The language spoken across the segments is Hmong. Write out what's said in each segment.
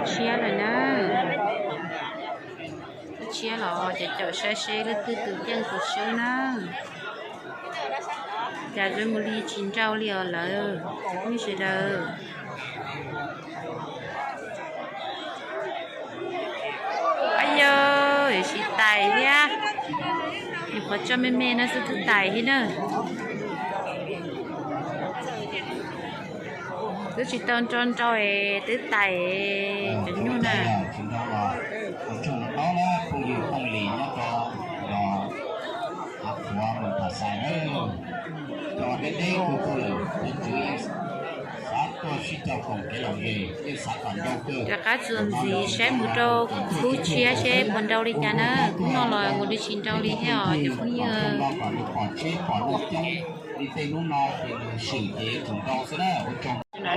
Tshiab lawm na. Tshiab los caum caum saib seb leej twg tus yeej tus swb na. Cas zoo mus li tsis nrau li os lawm nej sawv daws. Ab yog tsis tais thiab, nyuam qhuav tso me me no xwb twb tais thiab na. Twb tsis tau nrau nrau es twb tais cov nyuj na. Rov qab txuas ntxiv saib mus rau khub tshiab seb puas nrau li cas na. Khub no los mus li tsis nrau li thiab os cov phooj ywg.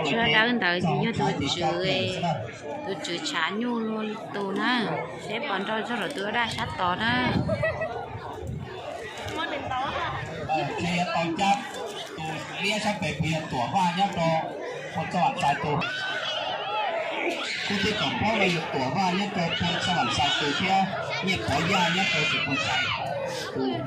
Tus dawb ntawd ces yog tus tswv, tus tswv tshav nyuj tus na, seb puas nrau txog lawm tus daj sab tod na. Tus liab sab pem puas yog Tuam Vaj nyob rau Phuaj Txaj Vam Xais tus? Kub tib kom paub los yog Tuam Vaj nyob rau Phuaj Txaj Vam Xais tus thiab Nyiaj Pov Yaj nyob rau Tsis Phuaj Xais tus.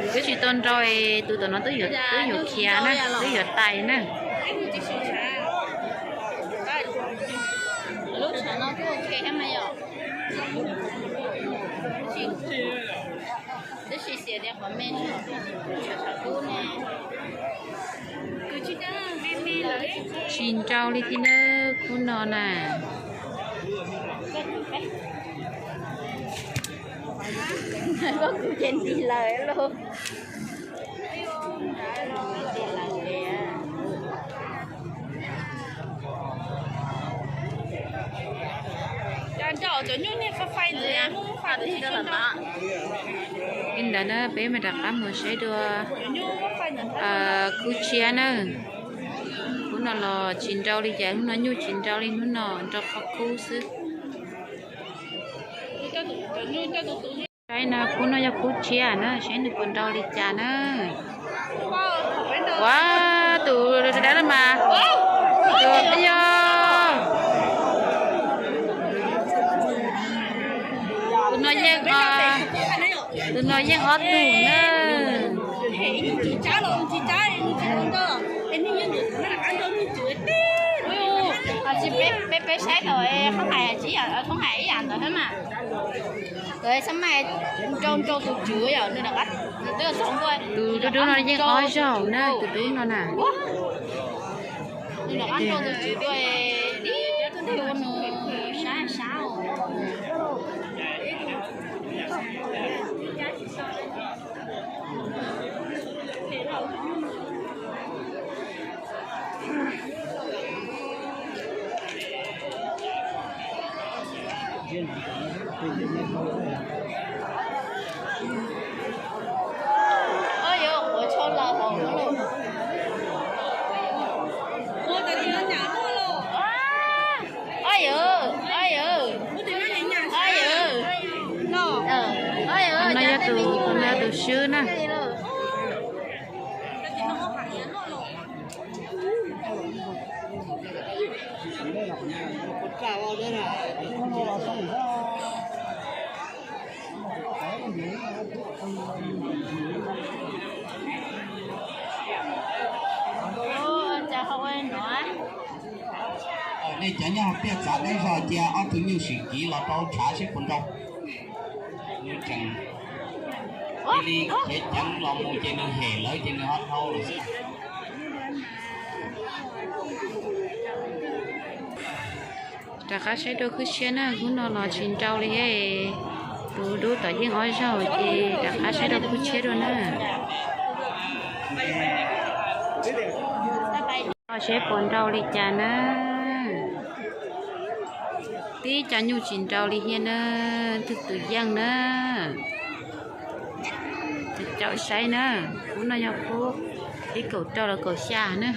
Twb tsis tau nrau, tus tom no twb yuav khiav na, twb yuav tais na. Tsis nrau li thiab na, khub no na. Koj kuv ces nti lawm lauj. Li ntawd na peb mam rov qab mus saib dua khub tshiab na. Khub no los tsis nrau li cas, hnub no nyuj tsis nrau li, hnub no nrau qhov khub xwb. Saib no, khub no yog khub tshiab na, saib nws puas nrau li cas na. Ua, tus dawb no mas, tus yog, tus no yeej, tus no yeej ob tug na. Peb, peb saib tau, Hmoob hais, Hmoob hais ib yam ntawd thiab mas. Xab mais nrau nrau tus tswv yom, nws rov qab, nws twb tau ntua. Tus dub dub no yeej ob zaug na, tus dub no na. Nws rov qab nrau tus tswv tuaj, ib tug ua nws sab sab. Ob yawg, quav tsho laws hauv no lauj. Ob yawg, ob yawg, ob yawg. No yog tus, tus no yog tus swb na. Nej cov nyob hauv tiaj txav deb zog cia ob tug nyuj sim kiv los rau tshav seb puas nrau. Cia li qhia ceev los mus ces nws hem lawv ces nws ho dhau lawm xwb. Rov qab saib dua khub tshiab na, khub no los tsis nrau li. Tus dub tom yeej ob zaug ces rov qab saib dua khub tshiab dua na. Seb puas nrau li cas na. Tib co nyuj tsis nrau li thiab na, tus tus yeej na. Caum saib na, khub no yog khub ib kaum rau los kaum xya na.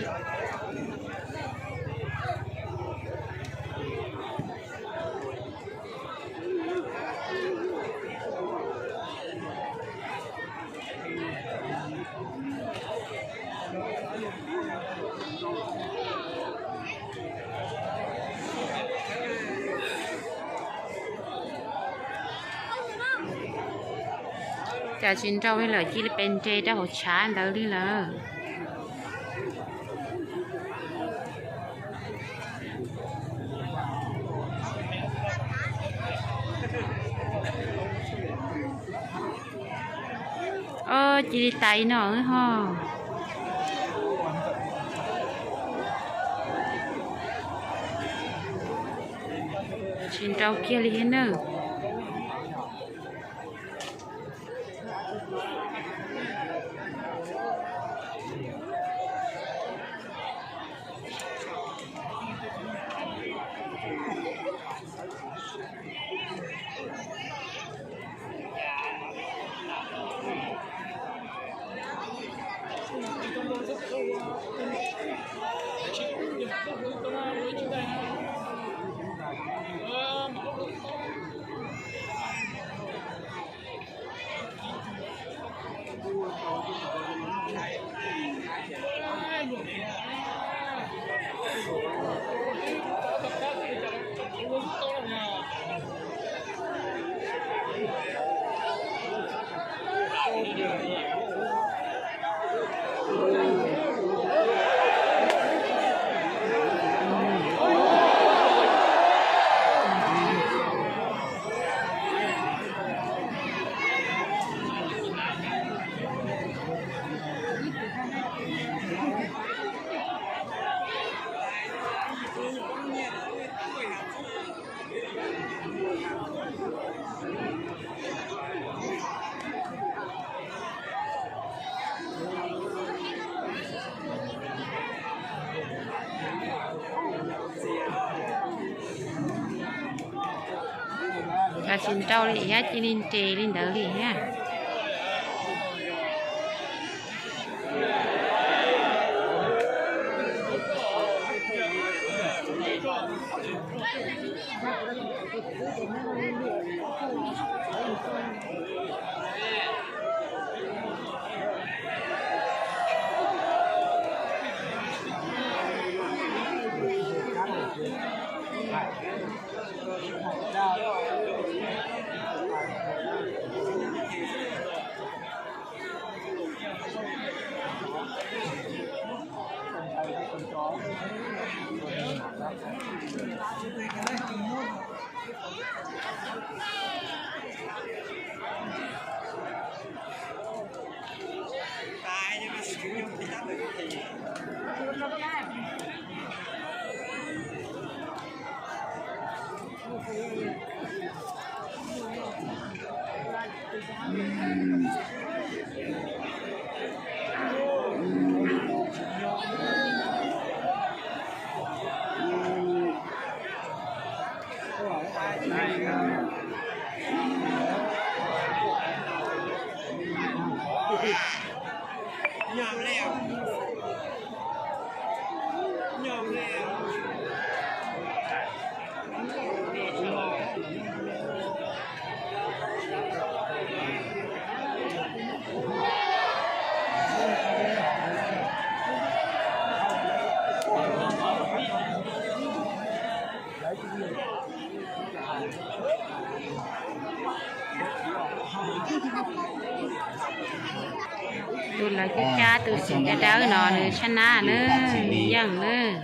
Cas tsis nrau li lawm, cia li pes nres rau hauv tshav ntawd li lawm. Cia li tais no ho. Tsis nrau kiag li thiab nawb. Tsis nrau li thiab, cia li nres li ntawd li thiab. Tus lawv cab cab tus xeem caj dawb no nws tshaj nab nawb, yeej nawb.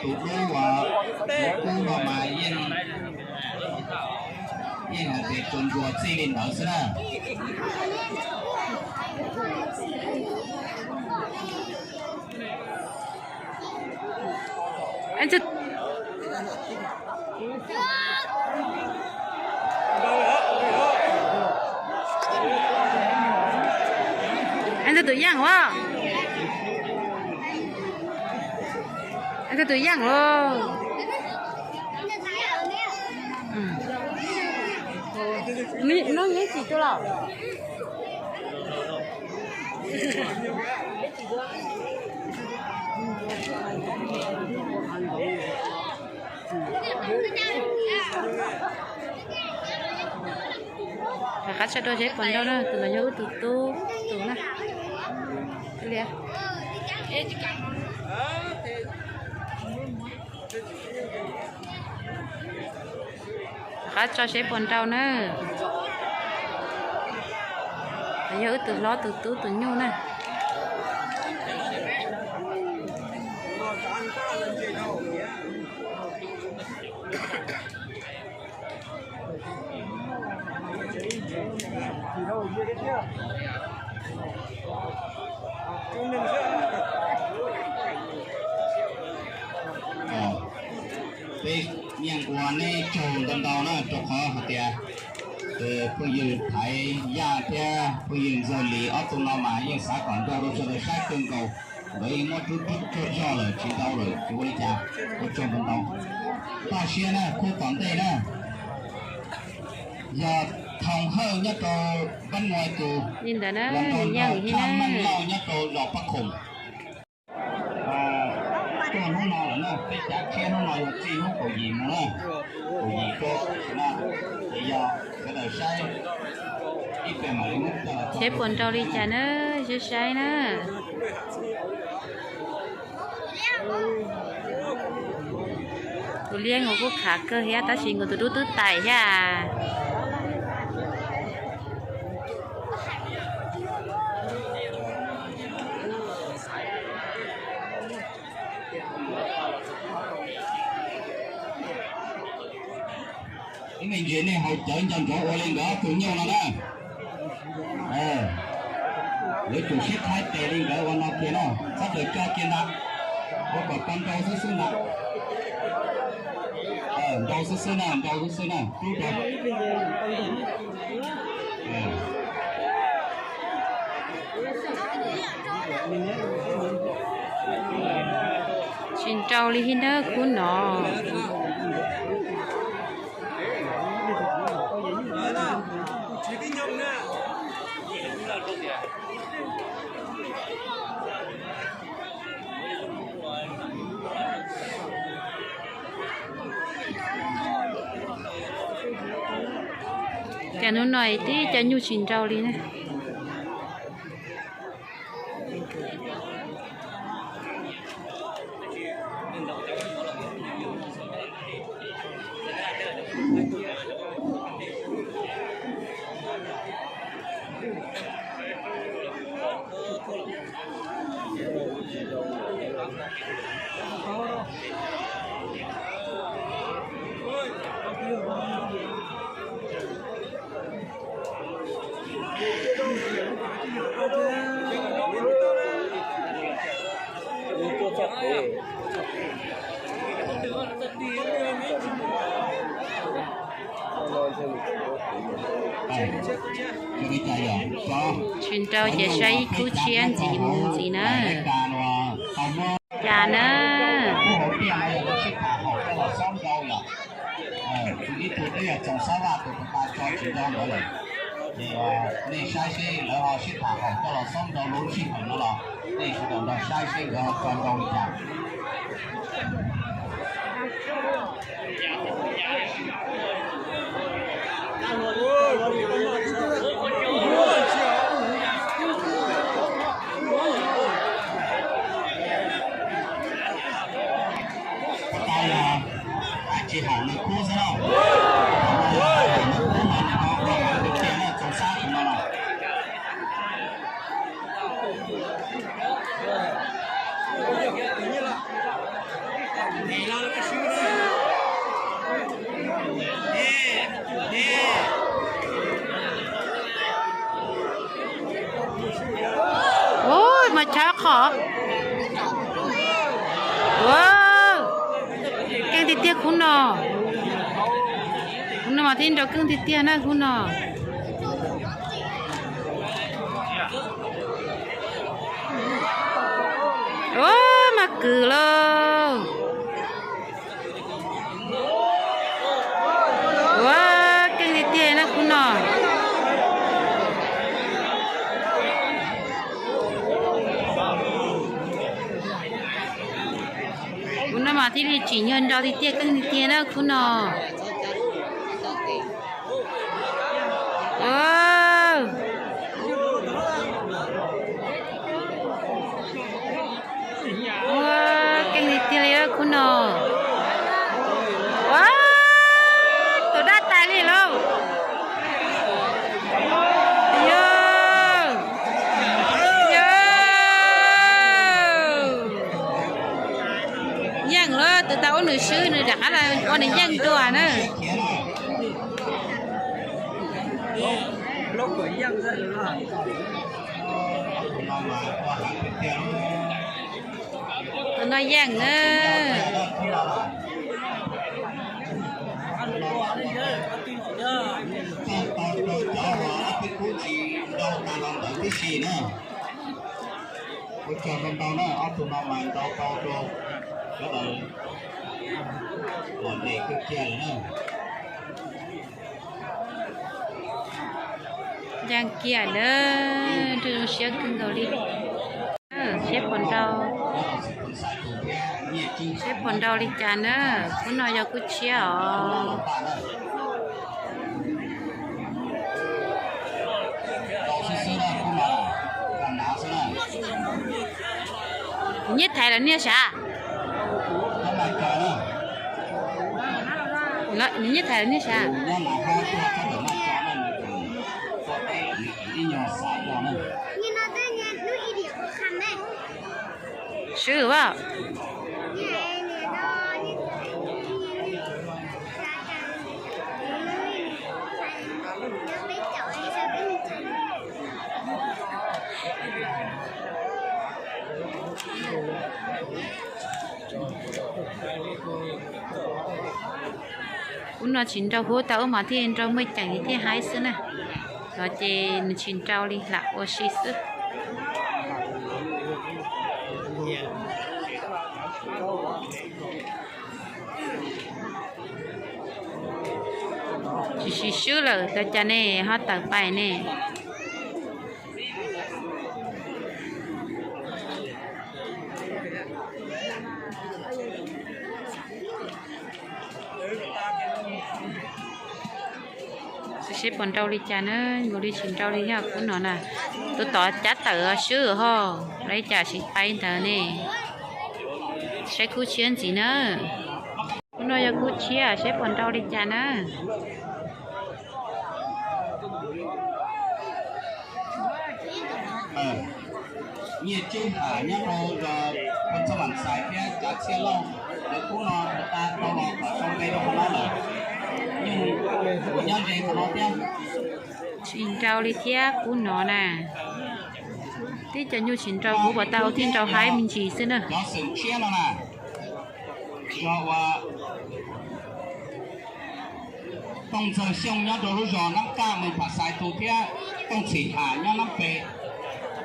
Tus dub uas tus dub no mas yeej, yeej hais tias tsuas ntsuas txij li ntawd xwb na. Ntxawg tus yeej as. Ntxawg tus yeej as. Nws nyob ib tsis tu los. Qab tso rau seb puas nrau na, tus no yog wb tus tub tus na. Qab tso seb puas nrau na. Yog wb tus hlob tus tub tus nyuj na. Peb yeej ua nej tsaug ntau ntau na, rau qhov hais tias phooj ywg Thaiv Yaj thiab phooj ywg Ntxawg Lis ob tug no mas yeej xav kom nrau rau sawv daws saib kawg nkaus. Nkawd yeej muab rub rub tsuag zog lawm tsis nrau lawm tsis ua li cas, ua tsaug ntau ntau. Toj siab na, khub tom ntej na, yog Thoo Hawj nyob rau Npab Nuas tus, los nrog Tshaj Meej Lauj nyob rau zos Paj Khoom. Tuaj hnub no lawm na, peb cav tshiab hnub no yog txij hnub kaum yim mus na, kaum yim rau na, ces yog sawv daws saib ib pliag mam li muab coj los. Seb puas nrau li cas na, seb saib na. Tus liab nkaus kuj khav kawg thiab tab sis nkaus tus dub twb tais thiab. Ib me ntsis nej haus cawv nco ntsoov ua li nkawd ob tug nyuj no na. Lawv tsum sib thaib tes li nkawd ua no kiag na, txhob raws coj kiag ntag, ua kom tau nrau xwb xwb ntag. Nrau xwb xwb na, nrau xwb xwb na, rub rau. Tsis nrau li thiab ntag khub no. Cas hnub no tib co nyuj tsis nrau li na. Tsis nrau ces saib ib khub tshiab ntxiv mus ntxiv na. Cas na. Ib tug twb yog Txoos Xab Vaj tus tus pa tso tsis nrau ntawd lawm. Ces nej saib seb lawv ho sib tham haum coj los xob nrau lub sij hawm no los nej sawv daws nrog saib seb nkawd ho tso nrau li cas. Tsis haum nws khub xwb lauj. Nws khub mas nws ho koj hais tiag tiag na, Txoos Xab tus no los. Ua mas tshab qhov. Ua, keej tiag tiag khub no. Khub no mas thiaj nrau keej tiag tiag na khub no. Ua, mas kwv lauj. Ua, keej tiag tiag na khub no. Khub no mas thiaj li tsim nyog nrau tiag tiag keej tiag tiag na khub no. Ua, Xwb nws rov qab ua nws yeej dua na. Tus no yeej na. Ua tsaug ntau ntau na, ob tug no mas nrau tau rau sawv daws los ntes kawg kiag lawm na. Yeej kiag lawm, nrog zoo siab kawg nkaus li. Seb puas nrau, seb puas nrau li cas na. Khub no yog khub tshiab os. Nws nyiaj thaiv lawm niaj sav? Nws nyiaj thaiv lawm niaj sav? Swb as. Ub no tsis nrau huv tau ub mas thiaj nrau muaj ceem thiaj haib xwb na. No ces nws tsis nrau li lam ua si xwb. Tsis sib swb lawm tau cas ne ho tawm pais ne. Seb puas nrau li cas na, nkaus li tsis nrau li yog kub no na. Tus tod cab tawm swb ho, lawv cas tsis pais ntawd ne. Saib kub tshiab ntxiv na. Kub no yog kub tshiab, seb puas nrau li cas na. Nyiaj Coob Ham nyob rau Phu Txooj Vam Xais thiab Cav Txhiaj Lauj, lawv kub no lawv tab tom los kom sau npe rau qhov no lawm. Nyuj uas nyob ze qhov no thiab. Tsis nrau li thiab kub no na. Tib cov nyuj tsis nrau huv puas tau thiaj nrau haib me ntsis xwb na. Cov xeem tshiab no na, yog ua Tooj Ntxawg Xyooj nyob rau lub zos Nab Kaj Moos Phas Xais tus thiab Tooj Txhim Ham nyob Nab Pes,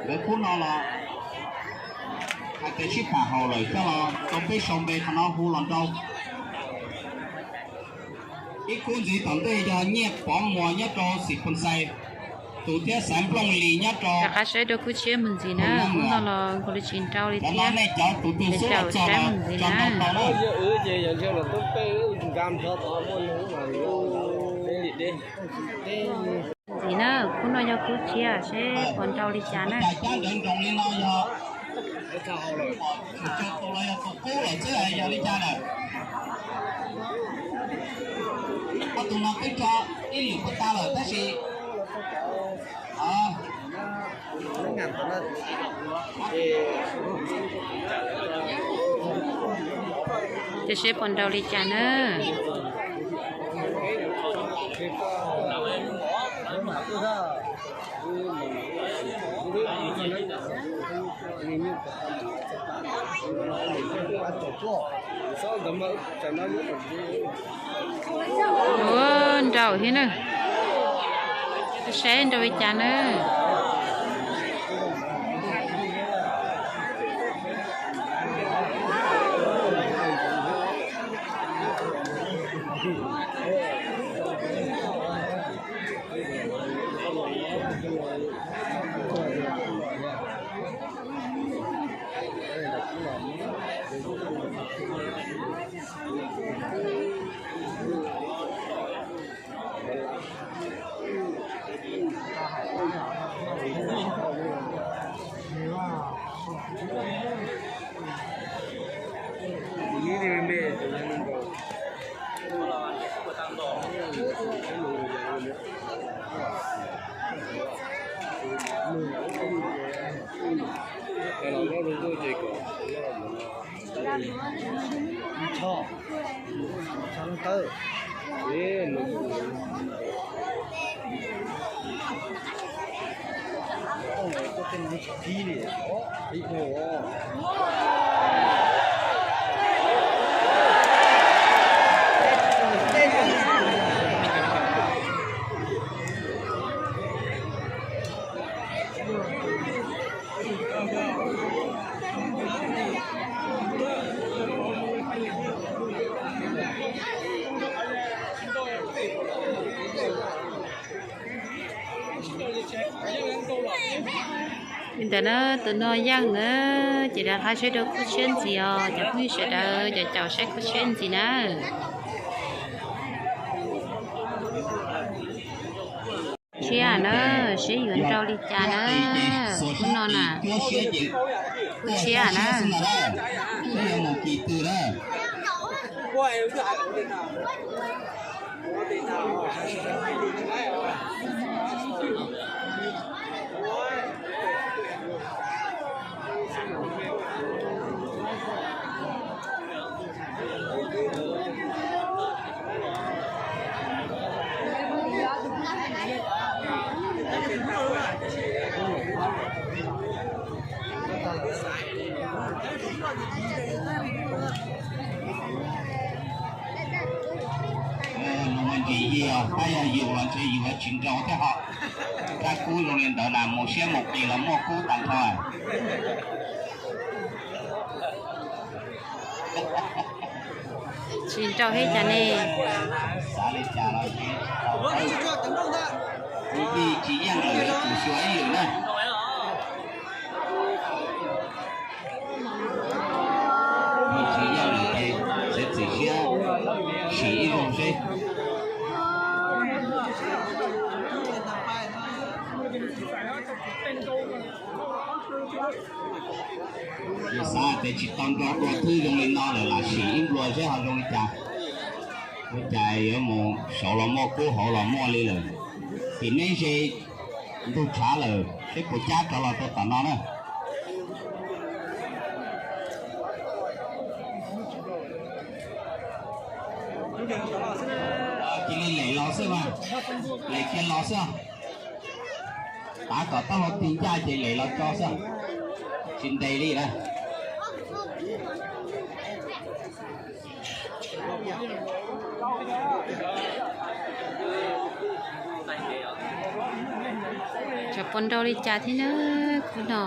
lawv kub no los hais tias sib tham haum lawm coj los rau peb sau npe qhov no hu los nrau. Ib kub ntxiv tom ntej yog Nyiaj Pov Muas nyob rau Xim Phoo Xais tus thiab Xaiv Nplooj Lis nyob rau. Rov qab saib rau kub tshiab mus ntxiv na, kub no los nkaus li tsis nrau li thiab. Nej cov tus twg xub los txog los tso nrau tau na. Ntxiv na, kub no yog kub tshiab seb puas nrau li cas na. Cab nrawv nroos li no yog tus qub lawm xwb yog li cas lawm. Ob tug no twb tso ib lwm puas tag lawm tab sis Ces seb puas nrau li cas na. Ua nrau thiab na. Saib nrau li cas na. Li ntawd na, tus no yeej na, ces rov qab saib rau khub tshiab ntxiv os cov phooj ywg sawv daws, cov caum saib khub tshiab ntxiv na. Tshiab na, seb yuav nrau li cas na, khub no na, khub tshiab na. Ntsis yig os, tab yog yus los ntshe yus tsis nrau thiab ho. Kab kub zoo li ntawd na, mus siab mus qis los muaj kub tag nrho. Tsis nrau thiab cas ne? Xav li cas los tsis yeej lawm, tsum xyuas ib yam na. Tsis yeej lawm ces sawv txim siab sim ib zaug seb. Yus xav tias tsis tau nrau dua thwb zoo li no lawm, lam sim ib nplua seb ho zoo li cas. Ua cas yuav mus saud los muaj kub hauv los muaj li lawm. Tim neb ze ntug tshav lawm, seb puas cab rov los rau tom no na. Cia li lem los xwb mas, lem kiag los xwb. Tav kom taub hau tig ncaj ces lem los tso xwb, tsis ntes li na. Tsam puas nrau li cas thiab na, khub no.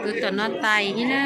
Tus tom no tais thiab na.